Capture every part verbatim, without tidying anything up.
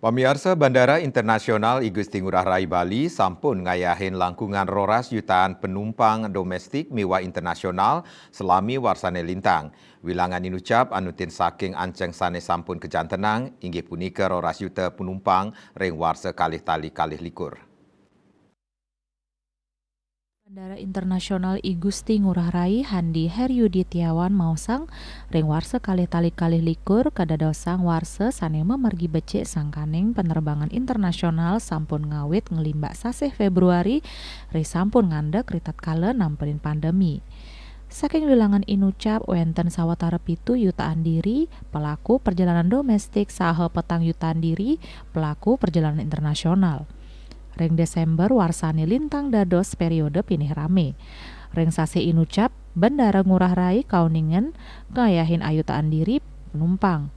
Pamiarsa, Bandara Internasional I Gusti Ngurah Rai Bali sampun ngayahin langkungan roras jutaan penumpang domestik miwah internasional salami warsane lintang. Wilangan inucap anutin saking anceng sane sampun kajantenang inggih punika roras juta penumpang ring warsa kalih tali kalih likur. Bandara Internasional I Gusti Ngurah Rai Handi Heryudi Tiawan maosang, ring warsa kalih tali kalih likur kadadosang warsa sane mamargi becik sangkaning penerbangan internasional sampun ngawit nglimbak sasih Februari, ri sampun ngandhek ritatkala nampenin pandemi. Saking wilangan inucap wenten sawatara pitu jutaan diri pelaku perjalanan domestik saha petang jutaan diri pelaku perjalanan internasional. Ring Desember warsane lintang dados periode pinih rame. Ring sasih inucap, Bandara Ngurah Rai kauningin ngayahin ayutaan diri penumpang,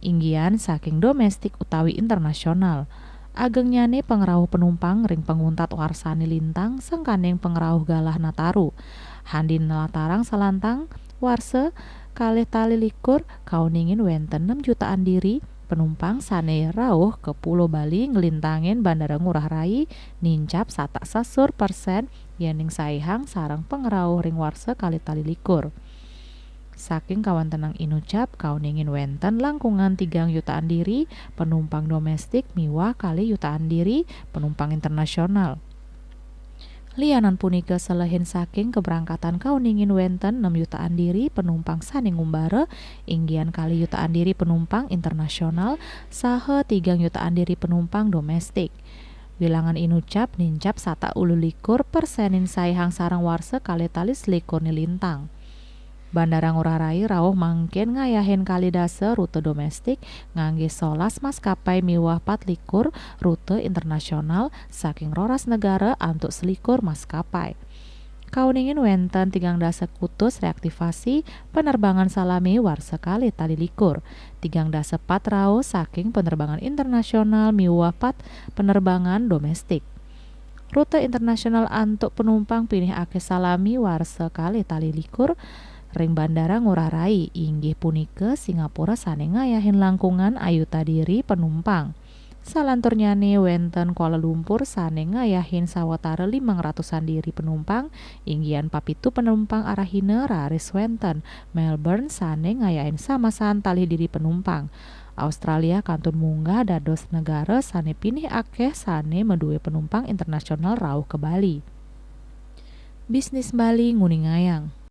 inggian saking domestik utawi internasional. Agengnyane pangrauh penumpang ring panguntat warsane lintang sangkaning pangrauh galah Nataru. Handi nlatarang salantang warsa kalih tali likur kauningin wenten nem jutaan diri penumpang sane rauh ka Pulo Bali nglintangin Bandara Ngurah Rai nincap satak sasur persen yening saihang sareng pangrauh ring warsa kalih tali likur. Saking kawentenang inucap kauningin wenten langkungan tigang jutaan diri penumpang domestik miwah kalih jutaan diri penumpang internasional. Lianan punika selehin saking kabrangkatan kauningin wenten nem jutaan diri penumpang sane ngumbara, inggian kalih jutaan diri penumpang internasional, saha tigang jutaan diri penumpang domestik. Wilangan inucap nincap satak ulu likur persenin saihang sareng warsa kalih tali selikur nilintang. Bandara Ngurah Rai rauh mangkin ngayahin kalih dasa rute domestik ngangge solas maskapai miwah pat likur rute internasional saking roras negara antuk selikur maskapai. Kauningin wenten tigang dasa kutus reaktivasi penerbangan salami warsa kalih tali likur, tigang dasa pat rauh saking penerbangan internasional miwah pat penerbangan domestik. Rute internasional antuk penumpang pinih akeh salami warsa kalih tali likur ring Bandara Ngurah Rai, inggih punika Singapura sane ngayahin langkungan ayuta diri penumpang. Salanturnyane wenten Kuala Lumpur sane ngayahin sawatara limang ratusan diri penumpang, inggian papitu penumpang arahina raris wenten Melbourne sane ngayahin samasan talih diri penumpang. Australia kantun munggah dados negara sane pinih akeh sane madue penumpang internasional rauh ka Bali. Bisnis Bali nguningayang.